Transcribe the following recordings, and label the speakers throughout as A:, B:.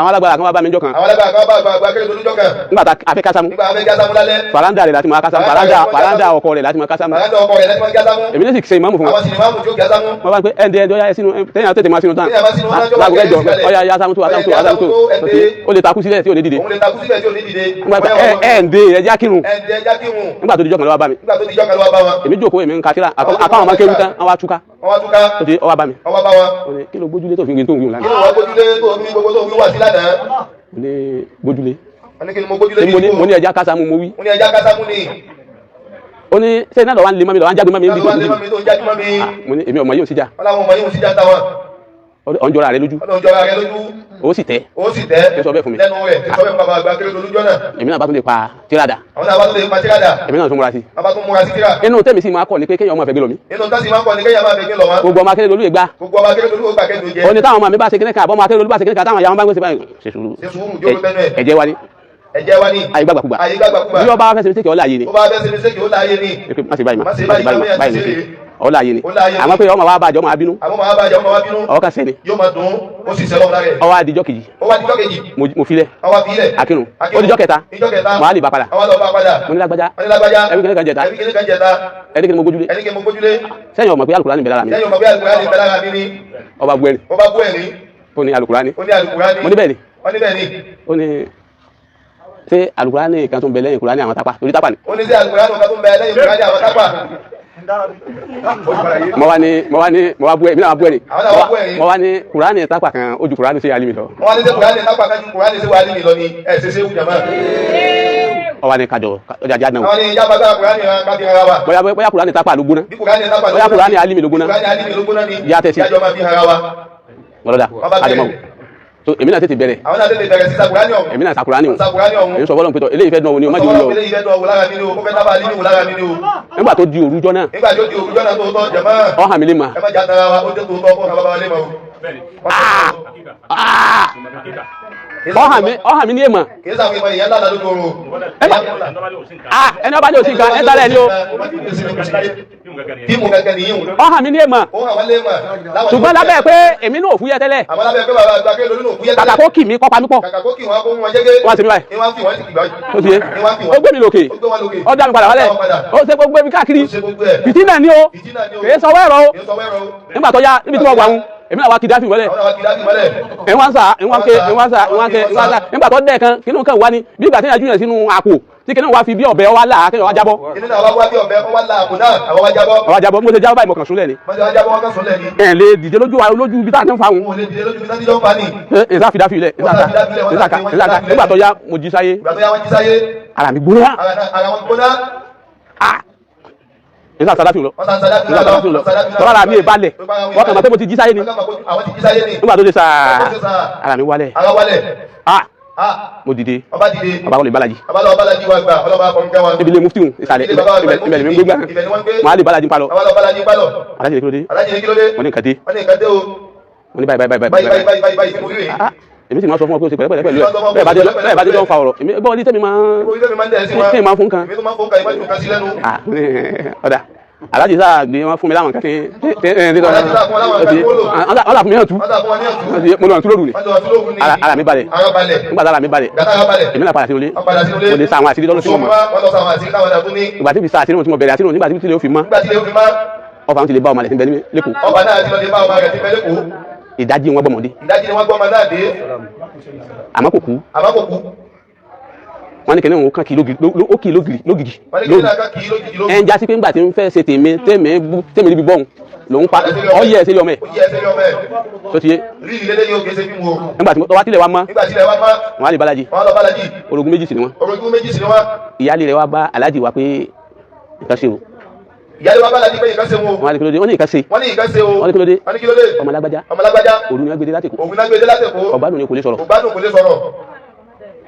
A: Àwọn alágbára kan wá bá mi jọ kan.
B: Àwọn alágbára kan bá àgbà Akérédolú jọ kan.
A: Nígbà tá a fẹ́ kásámú,
B: Nígbà afẹ́ gásámú lálẹ́.
A: Faranda rẹ̀ láti máa kásámú, faranda ọkọ rẹ̀ láti máa kásámú.
B: Faranda ọkọ rẹ̀ láti máa gásámú.
A: Èmi ní sì ṣe ìmáàmù fún
B: Àwọn
A: wọn.
B: sì ní máàmù tí ó gásámú.
A: Wọ́n bá ń pẹ́ ẹ̀ǹdẹ̀ ẹ̀ǹdẹ̀ ọ̀yá ẹ̀ sínú tẹ́yìn àtẹ̀tẹ̀ máa sínú tán.
B: Téèyàn bá sínú tán,
A: Láago 8,
B: sílẹ̀.
A: ọ̀yá ya sámú tó asámú tó asámú tó.
B: Ọ̀yá,
A: Ó lè takú sílẹ̀ tí ò ní dìde.
B: Òun lè takú síbẹ̀ tí ò ní dìde.
A: Nígbà tó ẹ̀ǹdẹ̀ ẹ̀já kírun.
B: Ẹ̀ǹdẹ̀ ẹja kírun.
A: Nígbà tó dijọ́ kan ló wá bá mi.
B: Nígbà tó dijọ́ kan ló wá bá wọn.
A: Èmi jókòó, èmi ń ka tírà, àtàwọn ọmọ kéwú tán, wọ́n wá túká.
B: Wọ́n wá túká.
A: Ó ti ó wá bá mi.
B: Wọ́n wá bá wọn.
A: Ó ní, kí ló gbójúlé tó fi ń gbé tó ń gbé lánàá?
B: Kí ló wọ́n gbójúlé tó fi gbogbo tó fi wà sí lánàá?
A: Mo ní gbójúlé.
B: Wọ́n ní kí ni mo gbójúlé?
A: Mo ní ẹja kásámú mo wí.
B: Mo ní ẹja kásámú ni.
A: Ó ní sẹ́yìn náà lọ́wọ́ ń lé mọ́ mi, lọ́wọ́ ń jágbe mọ́ mi níbi tó
B: Lọ́wọ́
A: ń
B: lé mọ́ mi tó ń jájú mọ́ mi.
A: Mo ní èmi ọmọ yóò síjà.
B: Wọ́n láwọn ọmọ yìí ń síjà táwọn.
A: Ọ̀ ń jọra rẹ lójú.
B: Wọ́n lọ́n jọra rẹ lójú.
A: Ó sì tẹ́.
B: Ó sì tẹ́.
A: Ó sọ bẹ́ẹ̀ fún mi.
B: Lẹ́nu rẹ̀ ti sọ bẹ́ẹ̀ fún bàbá àgbà Akérédolú jọ náà.
A: Èmi náà bá tún lè pa tírà dà.
B: Àwọn náà bá tún lè pa tírà dà.
A: Èmi náà tún múra sí.
B: Bàbá tún múra sí tírà.
A: Inú tẹ́mi sì máa kọ́ ni pé kéèyàn ọmọ fẹ́ gbé lọ mí.
B: Inú tásì máa ń kọ́ ni kéèyàn máa fẹ́ gbé lọ wọn.
A: Gbogbo ọmọ Akérédolú yìí gbá.
B: Gbogbo ọmọ Akérédolú ó gbà kẹ́dùn jẹ.
A: Ó ní táwọn ọmọ mi bá ṣe kíní kan, àbọ̀ ọmọ Akérédolú bá ṣe kíní kan, táwọn ìyá wọn bá ń gbèsè báyìí, ṣe sùúrù.
B: Ṣe sùúrù, jókòó tẹnu ẹ̀.
A: Ẹ̀jẹ̀ wa ni.
B: Ẹ̀jẹ̀ wa ni.
A: Àyè gbàgbàkúgbà.
B: Àyè gbàgbàkúgbà.
A: Bí ọba fẹ́ ṣe mistake, ọ̀la yìí ni.
B: Ó bá fẹ́ ṣe mistake, ó láàyè ni.
A: Má ṣe báyìí,
B: má ṣe báyìí,
A: má
B: má
A: báyìí
B: ṣe
A: ní
B: báyìí.
A: ọ̀la yìí ni.
B: Ó láàyè ni.
A: Àmọ́ pé ọmọ wa bàjẹ́, ọmọ wa bínú.
B: Àwọn máa bàjẹ́, ọmọ wa bínú.
A: Ọwọ́ kan sẹ́ni.
B: Yóò máa dùn ó sì sẹ́lọ̀ lára ẹ̀.
A: Ọwọ́ adijọ́ kejì.
B: Ó wá dijọ́ kejì.
A: Mo filẹ̀.
B: Ó wá filẹ̀.
A: Akírun. Ó dijọ́ kẹta.
B: Dijọ́ kẹta.
A: Mo á lè bá padà.
B: Àwọn lọ bá padà.
A: Mo ní lágbájá.
B: Wọ́n ní lágbájá.
A: Ẹbí kìnìkan jẹta.
B: Ẹbí kìnìkan jẹta.
A: Ẹni kí ni mo gbójúlé?
B: Ẹni kí mo gbójúlé.
A: Sẹ́yìn ọmọ pé Alukurani bẹ lára mi.
B: Sẹ́yìn ọmọ pé Alukurani bẹ lára mi ni.
A: Ọba bu ẹni.
B: Ó bá bú ẹ̀rí.
A: Ó ní Alukurani.
B: Ó ní Alukurani.
A: Mo ní bẹ́ẹ̀ ni.
B: Wọ́n ní bẹ́ẹ̀ ni.
A: Ó ní ṣé Alukurani kan tó ń bẹ lẹ́yìn Kurani àwọn tápà torí tápà ni.
B: Ó ní sí Alukurani kan tó ń bẹ lẹ́yìn Kurani àwọn tápà.
A: Mo wá ní mo wá bú ẹ, mi náà wá bú ẹ ni.
B: Àwọn náà wá bú ẹ ni.
A: Mo wá ní Kurani tápà kan ó ju Kurani sí alimi lọ.
B: Wọ́n wá ní sí Kurani tápà kan ju Kurani sí wàhálì mi lọ ni ẹ̀ ṣe ṣe wù jàmá.
A: Ó wá ní kájọ ọjà jáde náà.
B: Àwọn ní ìjábá gbá Kurani hàn ká fi hàn wa.
A: Bóyá Kurani tápà ló gbóná.
B: Bí Kurani tápà ló
A: Bóyá Kurani alimi ló gbóná.
B: Kurani alimi ló gbóná ni.
A: Yá tẹ̀sí.
B: Yájọ́ máa fi hàn wa.
A: Wọ́lọ́dà
B: Wọ́n bá bẹ̀rẹ̀.
A: àdèmọ́wò so èmi náà tètè bẹ̀rẹ̀.
B: Àwọn náà tètè bẹ̀rẹ̀ sí sa Kurani ọ̀hún.
A: Èmi náà sa Kurani o.
B: Sa Kurani ọ̀hún.
A: Èmi sọ fọlọ́n pé tọ́ eléyìí fẹ́ dán o ní o má jẹ́ òun lọ.
B: Eléyìí fẹ́ dán o lára mi ni o, ó fẹ́ tábà alimi wò lára mi ni o.
A: Nígbà tó di òrujọ́ náà.
B: Nígbà tó di òrujọ́ náà tó tọ́ jẹ̀mọ́.
A: Ó hàn mí lé ma.
B: Ẹ má jà tara wa, ó dé tó tọ́ kó hàn bàbá wa lé ma o.
A: Ó hàn mí ní èèmọ̀.
B: Kì í sàwọn ìmọ̀ ìyẹn lánàá lójú oorun.
A: Ẹni ọba ní òsì nǹkan ẹ tálẹ̀ ni o.
B: Fíìmù gẹ́gẹ́ ni yíwùn.
A: Ó hàn mí ní èèmọ̀.
B: Ó hàn wọ́n lé mọ̀.
A: Ṣùgbọ́n lábẹ́ pé èmi náà ò fúyẹ́ tẹ́lẹ̀.
B: Àwọn lábẹ́ pé bàbá àgbà Akérédolú náà fúyẹ́ tẹ́lẹ̀.
A: Kàkà kó kì mí kọ́ pa mí pọ̀.
B: Kàkà kó kì wọ́n kó wọn jẹ́gẹ́.
A: Wọ́n ti mi báyìí.
B: Wọ́n fi wọ́n ti gbà.
A: Ó ti yé. Ó gbé mi lókè.
B: Ó gbé wọn lókè.
A: Ó dá mi padà wálẹ̀. Ó ṣe gbogbo mi káàkiri.
B: Ó ṣe gbogbo ẹ̀.
A: Fìtínà ni o.
B: Fìtínà ni o.
A: Kì í sọ wẹ́rọ o.
B: Kì í sọ wẹ́rọ o.
A: Nígbà tó yá níbi tí wọ́n wà ń èmi náà wá kí dáfì wọlé.
B: Àwọn náà wá kí dáfì mọ́lẹ̀.
A: Ìwọ́n sà ìwọ́n ké ìwọ́n sà ìwọ́n ké ìwọ́n sà nígbà tó dẹ̀ kan kí ló ń kàn wá ní bí ìgbà tí ìyàjú yẹn sínú àpò tí kí ló ń wá fi bí ọ̀bẹ wá là kéèyàn wá jábọ́.
B: Kí ló wá wá bí ọ̀bẹ wá là àpò náà àwọn wá jábọ́.
A: Àwọn jábọ́, mo ṣe jábọ́ báyìí mo kàn súnlẹ̀ ni.
B: Mo ṣe wá jábọ́ wọn kàn súnlẹ̀ ni.
A: Ẹ̀ lè dìde lójú wa lójú ibi tá a ti ń fa òun.
B: Mo lè dìde lójú ibi tá a ti jọ ń fa ni.
A: Ìsá fi dáfì ilẹ̀ ìsá ìsá ìsá nígbà tó yá mo jí sáyé.
B: Ìgbà tó yá wọn jí sáyé.
A: Ara mi gbóná.
B: Ara wọn gbóná.
A: Nígbà sàdáfì lọ nígbà sàdáfì lọ tọ́lá ara mi ì balẹ̀ wọ́n kàn máa pé mo ti jí sáyé ni.
B: Àwọn ti jí sáyé ni.
A: Nígbà tó ṣe sáà ara mi wálẹ̀.
B: Ara wálẹ̀.
A: Ah, mo dìde.
B: Ọba dìde.
A: Ọba wọlé balaji.
B: Ọba lọ balaji wa gba ọlọba akọrin wa.
A: Níbi ilé mufti ìsàlẹ̀ ibẹ̀ ni mi ń gbé gbà mo á lè balaji ń palọ.
B: Ọba lọ balaji ń palọ.
A: Alájí ní kí ló dé?
B: Alájí ní kí ló dé?
A: Wọ́n ní nǹkan dé.
B: Wọ́n ní nǹkan dé o.
A: Wọ́n ní báyìí báyìí báyìí
B: báyìí báyìí báyìí báyìí mo rí rè.
A: Èmi sì máa sọ fún ọ pé o ti pẹ̀lẹ́pẹ̀lẹ́ pẹ̀lú ẹ bẹ́ẹ̀ bá dé lọ́n fa ọ̀rọ̀ èmi bọ́ọ̀ ní tẹ́mi máa tẹ́mi máa fún kan.
B: Èmi tó máa fún kan ìbájú kan sí lẹ́nu.
A: Ọ̀dà alájí sáà gbé wọn fún mi láwọn kan tí wọ́n là fún mi náà tú mo lọ tú lóru ni ara mi balẹ̀. Nígbà tí ara mi balẹ̀, èmi náà padà sí ilé, mo lè sa àwọn àṣírí lọ́dún tí mo mọ̀. Ìgbà tí fi sa àṣírí tí mo bẹ̀rẹ̀ àṣírí nígbà tí ó fi mọ́ ọfà ti lè bá ọmọ rẹ̀ tí ń bẹ lẹ́kọ̀ọ́.
B: Ọba náà ti lọ lè bá ọmọ rẹ̀ tí ń bẹ lẹ́kọ̀ọ́.
A: Ìdajì wọn gbọmọdé.
B: Ìdajì ni wọ́n gbọmọ náà dé.
A: Àmọ́ kò kú.
B: Àmọ́ kò kú.
A: Wọ́n ní kìnìún kan kì í lógìrì lógìrì.
B: Wọ́n ní kìnìún kan kì í lógìrì lógìrì.
A: Ẹ ń jásí pé ńgbà tí ń fẹ́ ṣe tèmi tèmi tèmi níbi bọ́hùn lòún pa ọyẹ ẹsẹ lé ọmọ ẹ.
B: Oyè ẹsẹ lé ọmọ ẹ.
A: Tó ti yé.
B: Rí ilé yóò kése fíìmù o.
A: Nígbà tí wọ́n tilẹ̀ wá mọ́.
B: Nígbà tilẹ̀ wá mọ́.
A: Wọ́n á lè balaji.
B: Wọ́n á lọ balaji.
A: Orogún méjì sì ni wọ́n.
B: Orogún méjì sì ni wọ́n.
A: Ìyáálé rẹ̀ wá bá aláàjì wa pé nǹkan ṣe o.
B: Ìyáálé wa bá aláàjì pé nǹkan ṣe wọn.
A: Wọ́n á ní kí ló dé? Wọ́n ní nǹkan ṣe.
B: Wọ́n ní nǹkan ṣe o.
A: Wọ́n ní kí ló dé?
B: Wọ́n ní kí ló dé?
A: Ọmọ lágbájá.
B: Ọmọ lágbájá.
A: Òru ni wọ́n gbé dé láti Èkó.
B: Òru ni wọ́n gbé dé láti Èkó.
A: Ọ̀gbádùn ni kò lè sọ̀rọ̀.
B: Ọ̀gbádùn kò lè sọ̀rọ̀.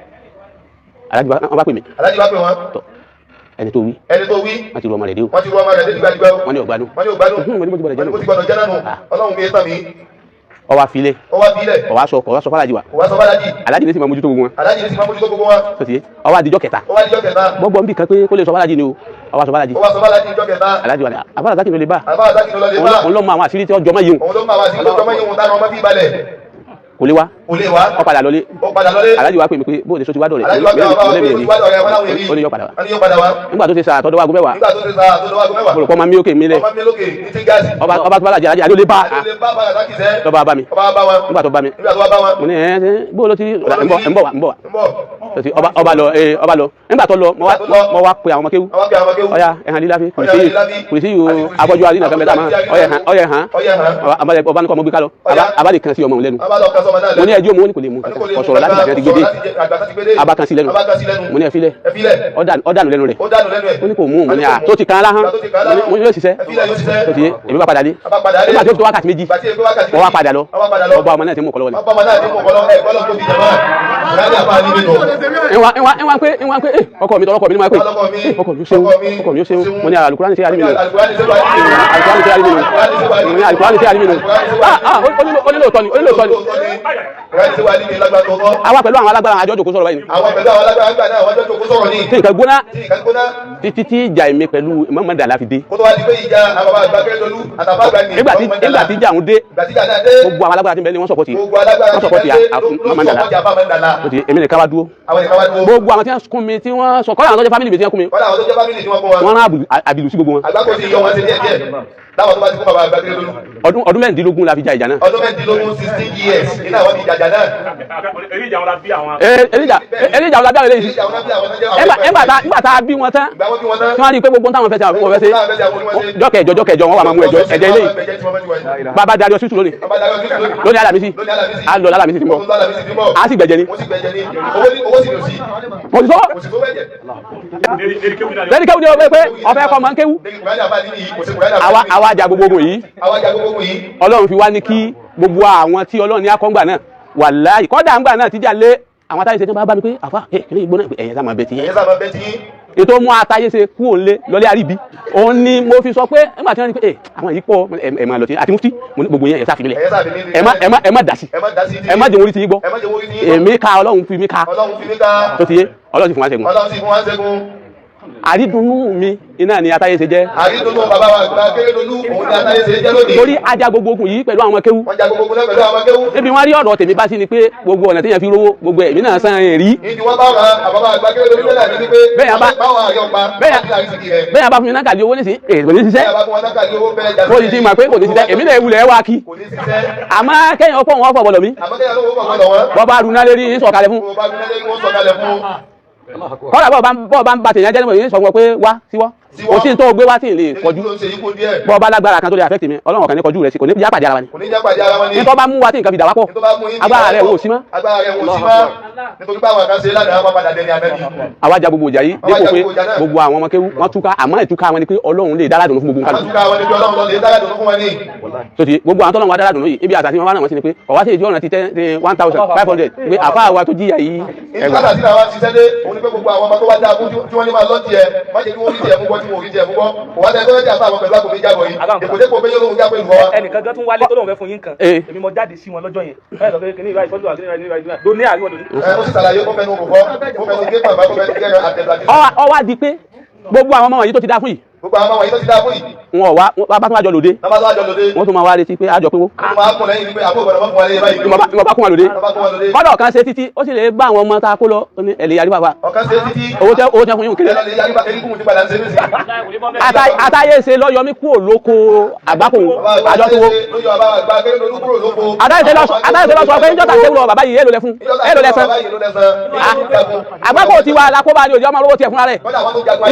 A: Aláàjì bá wọ́n bá pè mí.
B: Aláàjì bá pè wọ́n.
A: Tọ́ ẹni tó wí.
B: Ẹni tó wí.
A: Wọ́n ti ru ọmọ rẹ̀ dé o.
B: Wọ́n ti ru ọmọ rẹ̀ dé dìgbàdìgbà o.
A: Wọ́n ní ọ̀gbádùn.
B: Wọ́n ní ọ̀gbádùn.
A: Wọ́n ní bó ti gbọ́dọ̀ jẹ́
B: nù. Wọ́n ní bó ti gbọ́dọ̀ jẹ́ nánu. Ọlọ́run mi tàn mí.
A: Ó wá filẹ̀.
B: Ó wá filẹ̀.
A: Ó wá sọ f'Aláàjì wa.
B: Ó wá sọ f'Aláàjì.
A: Aláàjì ní sì máa mójútó gbogbo wọn.
B: Aláàjì ní sì máa mójútó gbogbo wọn.
A: Tó ti yé. Ó wá dijọ́ kẹta.
B: Ó wá dijọ́ kẹta.
A: Gbọ́gbọ́ nbì kan pé kó lè sọ f'Aláàjì ni o. Ó wá sọ f'Aláàjì.
B: Ó wá sọ f'Aláàjì dijọ́ kẹta.
A: Aláàjì wa ni àbára sákì ló lè bá.
B: Àbára sákì ló lè bá.
A: Òun ló mọ àwọn àṣírí tí ó jọmọ́ yìí.
B: Òun ló mọ àwọn àṣírí tó jọmọ́ yìí òun táwọn ọmọ bí balẹ̀.
A: Kò lè wá.
B: Kò lè wá.
A: Ó padà lọlé.
B: Ó padà lọlé.
A: Aláàjì wa pè mí pé bóòdù sọ ti wá dọ̀rẹ́.
B: Aláàjì wa pè wá pé ó ti wá dọ̀rẹ́, wọn láwọn èrí.
A: Ó ní yọ padà wá.
B: Wọ́n ní yóò padà wá.
A: Nígbà tó ṣe sàrà tọ́dọ̀ waago 10.
B: Nígbà tó ṣe sáà tó lọ́wọ́ aago 10.
A: Mo rò pé ọmọ mi òkè mi lẹ̀.
B: Ọmọ mi lókè ní tí gáàsì.
A: Ọba tó bá lájẹ alájẹ ló lè bá.
B: Adé lè bá bàrà láti sẹ́.
A: Lọ́ba bá mi.
B: Ọba bá wọn.
A: Nígbà tó bá mi,
B: Nígbà tó wá bá wọn.
A: mo ní ẹ ẹ bóòdù ló ti ń bọ̀, ń bọ̀ wá, ń bọ̀ wá.
B: Ń bọ̀.
A: Tó ti ọba lọ, ọba lọ. Nígbà tó lọ, mo wá pe àwọn ọmọ kéwú.
B: Àwọn kí àwọn kéwú.
A: Ọya ẹ̀hàn líláfi.
B: Ọya líláfi.
A: Kùrìsí yìí o, afọ́jú alí nàkan bẹ́ẹ̀ tá a máa ọya ẹ̀hàn, ọya ẹ̀hàn.
B: Ọya ẹ̀hàn.
A: Ọba ní kọ́ ọmọ gbé ká lọ.
B: Ọya.
A: Abá lè kan sí ọmọ òun lẹ́nu.
B: Ọba lọ kan sọmọ náà
A: Mo ní
B: lẹ́nu.
A: ẹjọ́ mo ní kò lè mú
B: Wọ́n ní kò lè
A: kò
B: mú
A: sọ̀rọ̀ láti
B: kankan,
A: gbàgbé ti
B: kò
A: gbé dé.
B: sọ̀rọ̀ láti àgbà tó ti gbé dé.
A: Abá kan sí lẹ́nu.
B: Abá kan sí lẹ́nu.
A: Mo ní ẹ filẹ̀.
B: Ẹ filẹ̀.
A: Ó dànù lẹ́nu rẹ̀.
B: Ó dànù lẹ́nu ẹ̀.
A: Ó ní kò mú òun ní à
B: Wọ́n ní kò
A: tó ti kan aláhán.
B: Ìgbà tó ti kan aláhán.
A: Mo ní yóò ṣiṣẹ́.
B: Ẹ filẹ̀ yóò ṣiṣẹ́.
A: Tó ti yé èmi bá padà dé.
B: Ọba padà dé.
A: Nígbà tí ó fi tó wákàtí 2,
B: Ìgbà tí èkó wákàtí
A: mo wá
B: 2.
A: padà lọ.
B: Ọba padà lọ.
A: Ọba ọmọ náà ti mú ọkọ lọ́wọ́ ni.
B: Ọba ọmọ náà ti mú ọkọ lọ. Ẹ gbọ́dọ̀ tóbi jàmá. Ìrádìí àpá níbi nù.
A: Ìwà pé ìwà pé ọkọ mi tọrọkọ mi ní ma pé
B: Ọlọ́kọ mi.
A: ọkọ mi ó ṣeun,
B: Ọkọ mi.
A: ọkọ mi ó ṣeun. Mo ní Àlùkùránì ṣe àrími nù.
B: Àlùkùránì ṣe wà ní.
A: Àlùkùránì ṣe àrími nù. Mo ní Àlùkùránì ṣe àrími nù. Ah ah, ó nílò tọ́ ni, ó nílò tọ́ ni.
B: Ìrádìí ṣe wà níbi lágbàá tó kọ́.
A: Àwa pẹ̀lú àwọn alágbára àjọ jòkó sọ̀rọ̀ báyìí ni.
B: Àwọn pẹ̀lú àwọn alágbára gbà náà, wọ́n jọ jókòó sọ̀rọ̀ ní.
A: Tí nǹkan gbóná
B: Tí nǹkan gbóná.
A: títí tí ìjà èmi pẹ̀lú Mọ́mọ́ Dàlá fi dé.
B: Kó tó wá di pé ìjà àwọn bàbá àgbà Akérèdọ́lù àtàfà àgbà ní.
A: Nígbà tí ìjà òun dé,
B: Ìgbà tí ìjà náà dé.
A: gbogbo àwọn alágbára tí ń bẹ ní wọ́n sọ̀pọ̀tì.
B: Gbogbo alágbára
A: Wọ́n
B: tí
A: sọ̀pọ̀tì
B: ń bẹ ló
A: Mọ́mọ́ Dàlá.
B: sọ̀pọ̀tì àfà Mọ́ndàlá.
A: Ó ti èmi nìkan wá dúró.
B: Àwọn nìkan wá dúró.
A: Gbogbo àwọn tí wọ́n kún mi tí wọ́n sọ kọ́lá àwọn tó jẹ́ fámìlì mi tí wọ́n kún mi.
B: Wọ́n làwọn tó jẹ́ fámìlì tí wọ́n kún wọn.
A: Wọ́n rán àbìlù sí gbogbo wọn.
B: Àgbákò ti yọ wọn sí díẹ̀ díẹ̀. Láwọn tó bá ti kún bàbá àgbà Akérèdọ́lù.
A: Ọdún 16 la fi ja ìjà náà.
B: Ọdún 16, 16 years iná àwọn ti jàjà náà.
C: Eré ìjà wọn la bí àwọn.
A: Elija Elija ọ̀la bí àwọn eléyìí.
B: Ìjà wọn náà bí àwọn tó jẹ́ àwọn
A: Nígbà tá a bí wọn tán,
B: Ìgbà wọn bí wọn tán.
A: tí wọ́n rí i pé gbogbo táwọn fẹ́ ṣe àwọn fẹ́ ṣe. Jọ́kẹ̀jọ jọ́kẹ̀jọ wọn wà máa mú ẹjọ́ ẹ̀jẹ̀ eléyìí. Bàbá darí ọsítù lónìí.
B: Bàbá darí ọsítù lónìí.
A: Lónìí Àlàmísì.
B: Lónìí Àlàmísì.
A: A lọ l'Àlàmísì tí ń bọ̀.
B: Ó tún lọ Àlàmísì tí ń bọ̀.
A: A sì gbẹ̀jẹ̀ ni.
B: Wọ́n sì gbẹ̀jẹ̀ ni. Owó sì lò sí.
A: Mo ti sọ.
B: Kò sì tó bẹ̀jẹ̀.
A: Lẹ́ni kéwù ni o pé ọ̀fẹ́ kọ́ máa ń kéwù.
B: Lẹ́yìn Kùránì àbá níyì, kò sí Kùránì àbá
A: Àwa
B: níyì.
A: àwa jà gbogbo ogun yìí.
B: Àwa jà gbogbo ogun yìí.
A: Ọlọ́run fi wá ní kí gbogbo àwọn tí Ọlọ́run ní akọ́ngbà náà wàláhì kọ́dà ńgbà náà tíjà lé àwọn táyé ṣe tí wọ́n bá bá mi pé àfa ẹ kìnìún ìgbóná ẹ̀yẹ sá máa bẹ ti yẹn.
B: Ẹ̀yẹ sábà bẹ ti yín.
A: Ètò mú atayé ṣe kú òǹlé lọlé àríbi òun ni mo fi sọ pé nígbà tí wọ́n ní pé ẹ àwọn yìí pọ̀ ẹ máa lọ sí àti mufti mo ní gbogbo yẹn ẹ sáà fi mí lẹ̀
B: Ẹ̀yẹ sáà fi mí lẹ̀.
A: ẹ má dà sí
B: Ẹ má dá sí ti
A: ẹ má jẹun orí ti yín gbọ́
B: Ẹ má jẹ́ orí ti yín gbọ́.
A: èmi ká Ọlọ́run fi mí ká
B: Ọlọ́run fi mí ká.
A: tó ti yé Ọlọ́run sì fún wa ṣẹ́gun.
B: Ọlọ́run sì fún wa ṣẹ́gun.
A: Àrídùnnú mi iná ni atayé ṣe jẹ́.
B: Àrídùnnú bàbá wa àgbà Akérèdọ́lù òun ni atayé ṣe jẹ́ lónìí.
A: Torí ajá gbogbo ogun yìí pẹ̀lú àwọn ọmọ kéwú.
B: Wọ́n ja gbogbo ogun náà pẹ̀lú àwọn kéwú.
A: Níbi wọ́n rí ọ̀rọ̀ tèmi bá sí ni pé gbogbo ọ̀nà téèyàn fi rówó gbogbo ẹ̀mí náà san èrì.
B: Ìdí wọ́n bá wọn àbábá àgbà Akérèdọ́lù náà ní pé
A: Bẹ́ẹ̀ bá
B: báwọn àyọ̀ pa láti àrísìkí rẹ̀.
A: bẹ́ẹ̀ bá fún mi náà kàdí owó nísìnyí èyí kò ní ṣiṣẹ́.
B: Bẹ́ẹ̀ bá fún wọn náà kàdí owó bẹ́ẹ̀ jà
A: Mo sì ti mọ̀ pé kò ní ṣiṣẹ́ èmi náà wulẹ̀ wá kí.
B: Kò ní ṣiṣẹ́.
A: Àmọ́ kẹ́yìn ọ̀pọ̀ wọn fọ̀ bọ̀lọ̀ mi.
B: Àmọ́ kẹ́yìn ló wọ́pọ̀ gbọ́dọ̀ wọn.
A: Bọ́ bá runá lérí ń sọ̀kalẹ̀ fún.
B: Bó bá runá lérí wọ́n sọ̀kalẹ̀ fún.
A: Kọ́lá bọ́ọ̀ bá ń ba tèèyàn jẹ́ níbo yìí sọ fún ọ pé wá síwọ́. Kò sí tó gbé wá tí ì lè kọjú.
B: Ló ń ṣe ikú díẹ̀.
A: Bọ́ọ̀ bá lágbára kan tó lè affect mi Ọlọ́run kan ní kọjú rẹ̀ sí kò ní jápàdé ara wa ni.
B: Kò ní jápàdé ara wọn ni.
A: Nítorí bá mú wa tí nǹkan fi dà wá pọ̀.
B: Nítorí bá mú yín fi
A: Agbára
B: dà
A: rẹ̀
B: wá
A: wò
B: pọ̀.
A: sí mọ́.
B: Agbára rẹ̀ wò sí mọ́. Nítorí pé àwọn kan ṣe lánàá wọn padà dẹni ànábì.
A: Àwa ja gbogbo ìjà yìí
B: Àwa
A: dépò
B: ja
A: pé
B: gbogbo ìjà náà.
A: gbogbo àwọn ọmọ kéwú wọ́n túká àmọ́ ìtúká wọn ni pé Ọlọ́run lè dára dùnú fún gbogbo
B: Àwọn
A: nǹkan.
B: túká wọn ni pé Ọlọ́run lọ lè dára dùnú fún wọn ní.
A: Tó ti gbogbo àwọn tọ́lọ́run wa dára dùnú yìí ibi àtàtì wọn wá náà wọ́n sí ni pé ọ̀wá sí ìdí ọ̀nà ti 1,500 pé àfáà wa tó jìyà yìí ẹgbàá.
B: Ìtúkàtà sí làwọn ṣiṣẹ́ dé, òun ni pé gbogbo àwọn ọmọ tó wá dáa fún tí wọ́n ní máa lọ́ tiẹ̀, má jẹ́ kí wọ́n rí tiẹ̀ mú gbọ́ tí wọ́n ò rí tiẹ̀ mú gbọ́. Kò wá dá ẹgbẹ́ àfa àwọn pẹ̀lú àpò méjì àbọ̀ yìí. Dèpòdépò pé yóò lóun já pẹ̀lú wa.
C: Ẹnìkan gan tún wálé tó lóun fẹ́ fún yín kan. Èmi mo jáde sí wọn lọ́jọ́ yẹn. Báyìí sọ pé kìnìún ìbáyìí sọ́dọ̀ àkìnìún ìbáyìí ìbáyìí lóní àríwọ̀ lóní.
B: Ẹ ó sì ṣàlàyé ó fẹnu kò fọ́, ó fẹnu gé pàmpá, ó fẹnu gé àtẹ̀lù àti.
A: Ó wá di pé gbogbo àwọn ọmọ wọ̀nyí tó ti dá fún yìí
B: Gbogbo àwọn ọmọ wọ̀nyí tó ti dáa fún yìí.
A: wọn ò wá wọn bá tún wá jọ lòde
B: Nọ́mbà tó wá jọ lòde.
A: wọ́n tún máa wá retí pé àjọ pínwó.
B: Ó tún máa kún lẹ́yìn wípé àbúrò gbọ́dọ̀ mọ́ fún wa lé báyìí.
A: Ìmọ̀ bá kún wọn lòde.
B: Nọ́mbà kún wọn lòde.
A: Kọ́dọ̀ kan ṣe títí ó sì lè bá àwọn ọmọ tá a kó lọ ó ní ẹ̀lẹ́yà rí bàbá.
B: Ọ̀kan ṣe títí.
A: Owó tẹ́ fún yín kéré.
B: Ẹ lọ lè yarí bá eríkùn ti padà ń ṣe nísìnyí.
A: Àtàyè ṣe lọ́yọmí kúrò lóko àgbákò àjọ tó wo.
B: Lóyún àbá àgbà Akérèdọ́lù kúrò lóko.
A: Àtàyè ṣe lọ sọ pé níjọ́ta ṣe wúlọ bàbá yìí èlò lẹ fún èlò lẹ san. Àgbákò tiwa la kó bá ní òjò ọmọ olówó tiẹ̀ fúnra rẹ̀.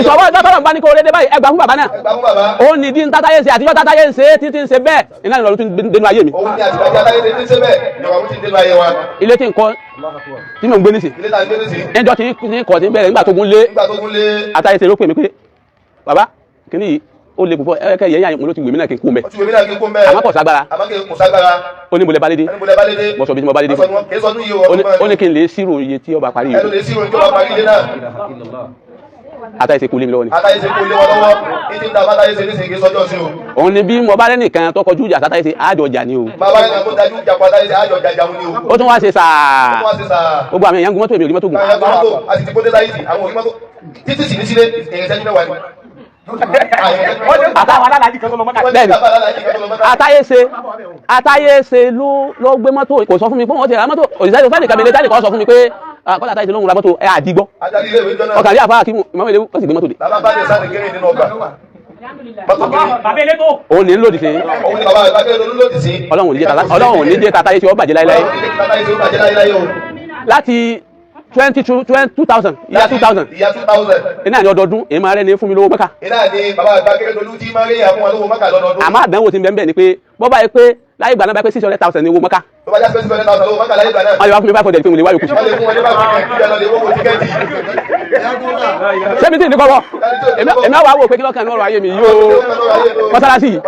A: Ìṣọwọ́ ìjọ tọ́lọ̀ ń bá ní kó rédé báyìí ẹgbàá fún bàbá náà.
B: Ẹgbàá fún bàbá.
A: Ó ní dín tátáyé ṣe àtijọ́ tátáyé ń ṣe títí ń ṣe bẹ́ẹ̀ iná ìrọ̀lú tún dénú ayé mi.
B: Òun ni àtìgbàjẹ́ aláyé ti ń ṣe bẹ́ẹ̀ ni ọ̀run ti dénú ayé wa.
A: Ilé tí ń kọ́ tí mò ń gbé nísìn.
B: Ilé tá a gbé nísìn.
A: Ẹjọ́ tí ń kọ́ tí ń bẹ̀rẹ̀ nígbà tó gún lé.
B: Nígbà tó gún lé.
A: Àtàyè ṣe ló pè mí pé bàbá kíní yìí ó le púpọ̀ ẹ kẹ́ yẹ̀yẹ́ mo ló ti wèmí náà kí n kú mẹ́.
B: Ó ti wèmí náà kí n kú mẹ́.
A: Àmọ́ kò ságbára.
B: Àmọ́ kò ságbára.
A: Ó ní mo lè bá lédè.
B: Ó ní mo lè bá lédè.
A: Mo sọ bí mo bá lédè fún.
B: Kì í sọdún yìí o.
A: Ó ní kí n lè ṣírò iye tí ó bá parí
B: yìí. Ẹ ló lè ṣírò iye tí ó bá parí ilé náà.
A: Àtàyè ṣe kú lé mi lọ́wọ́ ni.
B: Àtàyè ṣe kú lé wọn lọ́wọ́. Ìdí ń ta bàtàyè ṣe nísìnyí kì í sọjọ́ sí o.
A: Òun ni bí mo bá rẹ́nìkan tó kọjú ìjà sátàyè ṣe àjọ jà ni o.
B: Bàbá rẹ̀ tó dájú ìjà pàtàyè ṣe àjọ jà jàun ni o.
A: Ó tún wá ṣe sàá.
B: Ó tún wá ṣe sàá.
A: Gbogbo àwọn èèyàn gun mọ́tò èmi ò rí mọ́tò gùn.
B: Àwọn èèyàn gun mọ́tò àti ti kó dé láyé sí àwọn òrí mọ́tò títí sì ní sílé ìrìnsẹ́jú mẹ́wàá ni.
C: Wọ́n ti ń bàtà àwọn alálàájì kan tó lọ Mọ́kà.
A: Bẹ́ẹ̀ni. Àtayéṣe, àtayéṣe ló gbé mọ́tò. Kò sọ fún mi pé wọ́n ti ra mọ́tò. Òṣìṣẹ́ ìfẹ́ nìkan mi lè jáde kọ́ sọ fún mi pé, ah, kọ́lá àtayéṣe ló ń ra mọ́tò ẹ̀ àdìgbọ́.
B: Adarí ilé ìwé jọ náà.
A: Ọkàlẹ́ àfáà kí mọ́mọ́ ilé wọ́n sì gbé mọ́tò dé.
B: Bàbá bá ní sáà nìkéré nínú ọgbà. Mọ́tò kiri.
C: Bàbá elétò.
A: Òun ní lòdì sí.
B: Òun ni bàbá Akérèdọ́lù lòdì sí.
A: Ọlọ́run ò ní jẹ́ tata, Ọlọ́run ò ní jẹ́ tata yìí tí ó bàjẹ́ láéláé.
B: Ọlọ́run ò ní jẹ́ tata yìí tí ó bàjẹ́ láéláé o.
A: Láti twenty two two thousand, ìyá 2000.
B: Ìyá 2000.
A: Iná ní ọdọọdún èyí máa rẹ́ ní fún mi lówó Mọ́kà.
B: Iná ni bàbá Akérèdọ́lù tí máa ń rí àwọn olówó Mọ́kà lọ́dọọdún.
A: Àmọ́ àdánwò tí ń bẹ ń bẹ ni pé bọ́ báyìí pé láyé ìgbà náà bá pé 600,000 ní owó Mọ́kà.
B: Tó bá já 600,000 lówó Mọ́kà láyé ìgbà náà.
A: Wọ́n lè wá fún mi 500 pé mo lè wá yòókù sí.
B: Wọ́n lè fún wọn ní bá fi lọ lè wọ́wọ́ tíkẹ́ẹ̀tì.
A: Sẹ́mi tí ì ní kọ́kọ́ èmi àwọn àwọn òpè kí lọ́kàn ní ọ̀rọ̀ ayé mi yóò mọ́sálásí yìí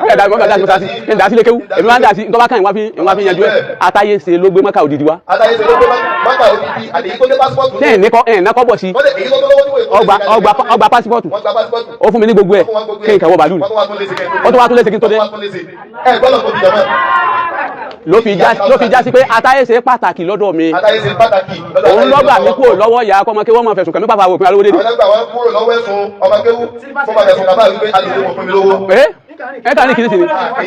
A: ó yẹ dá mọ́sálásí kí n dá sí lékéwú, èmi máa ń dá sí ntọ́ba kan ìwọ́n fi yanjú ẹ̀. Àtàyè ṣe ló gbé Mọ́kà òdìdí wa.
B: Àtàyè ṣe ló gbé Mọ́kà òdìdí àdèyí tó dé pásítọ̀tù.
A: Tí ẹ̀ ní kọ́ ẹ̀ ní kọ́ bọ̀ sí.
B: Wọ́n lè èyí tó tó lọ́wọ́ tí wọ́n
A: ọgbà ọgbà ọgbà pásítọ̀tù.
B: Wọ́n gba pásítọ̀tù.
A: Ó fún mi ní gbogbo ẹ̀ kí n kàn wọ bàálù ni.
B: Wọ́n tún wá tún lé sí kẹ́kẹ́.
A: Ó tún wá tún lé sí kí n tó dé.
B: Wọ́n tún wá tún lé sí. Ẹ gbọ́dọ̀ tó ti jẹ mọ́.
A: Ló fi já sí pé àtàyè ṣe pàtàkì lọ́dọ̀ mi.
B: Àtàyè ṣe pàtàkì lọ́dọ̀
A: Òun
B: Àtàyè
A: lọ́gbà
B: ṣe
A: mi kúrò lọ́wọ́ ìyá akọ́mọ kí wọ́n máa fẹ̀sùn kàn mí pàpà òpin alówó dédé.
B: Àwọn ẹgbẹ́ àwọn kúrò lọ́wọ́ ẹ̀sùn ọmọ kéwú fún bàbá ẹ̀sùn kàbá wípé alòlè wò fún mi lówó.
A: Ẹ ẹ kàn ní kìíní sí ni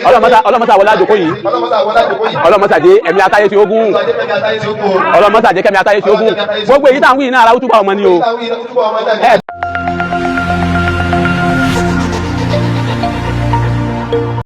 A: ọlọ́mọta, ọlọ́mọta wọlé àjòkó yìí.
B: Ọlọ́mọta wọlé àjòkó yìí.
A: Ọlọ́mọta jẹ́ ẹ̀mí àtàyè tí ó gún.
B: Ọlọ́mọta jẹ́ kẹ́mi àtàyè tí ó gún o.
A: Ọlọ́mọta jẹ́ kẹ́mi àtàyè tí ó gún. Gbogbo èyí tá à ń wí iná ara ó túbọ̀ ọmọ ni o.
B: Ìtàwí ìtúbọ̀ ọmọ náà ni.
A: Ẹ.